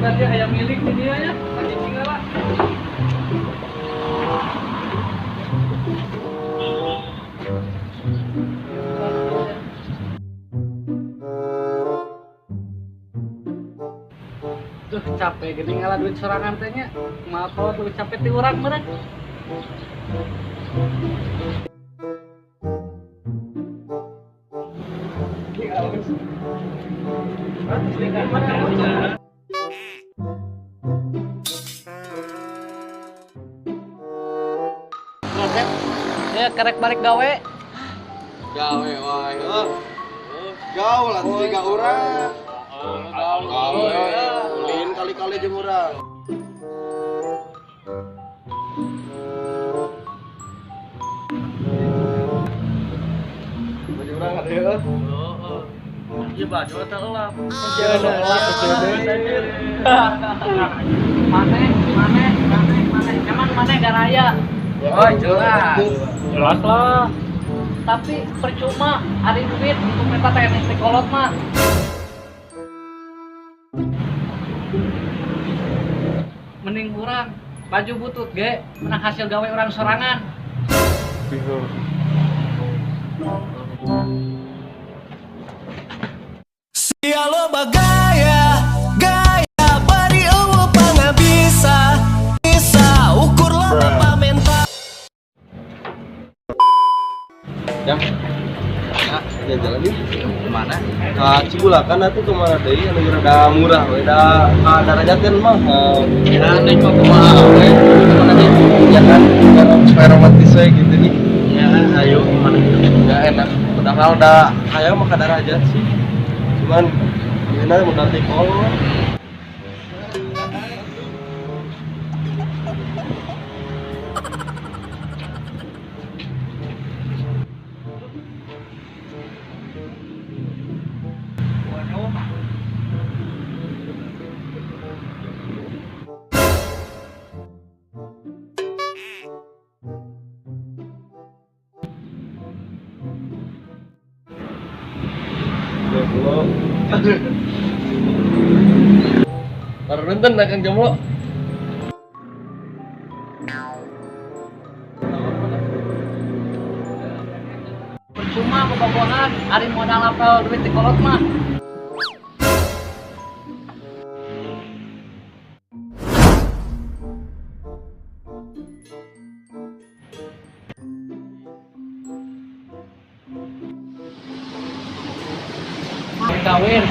Tadi aya milik di dia nya, tadi tinggal lah. Duh, capek gini ngalah duit sorangan teh nya. Maaf kalau lebih capek ti urang meureun. Ya kerek balik gawe. Gawe wae heuh. Gaul atuh jiga urang. Gawe. Ulin kali-kali jeung urang. Baju urang ada heuh. Heeh. Ieu baju teh elap. Maneh, maneh, maneh, maneh. Emang maneh garaya? Oh, jelas. Jelas lah. Tapi percuma ari duit untuk minta teknik kolot mah. Mending urang baju butut ge menang hasil gawe urang sorangan. Sia loba gaya, gaya bari eueuh pangabisa, bisa ukur loba pamenta. Jam. Nah, jalan-jalan yuk. Kemana? Ka Cibulakan atuh kemana deui anu rada murah we da ka Darajat mah. Ya, neng mau kumaha we? Kemana sih? Ya kan, supaya romantis we gitu nih. Ya, ayo kemana? Nggak enak. Padahal da kayak mah ka Darajat sih. Cuman gimana mau ganti kolor. Jomblo. Baru nonton akan jomblo. Percuma bobogohan ari modal apel duit di kolot mah. Kawin.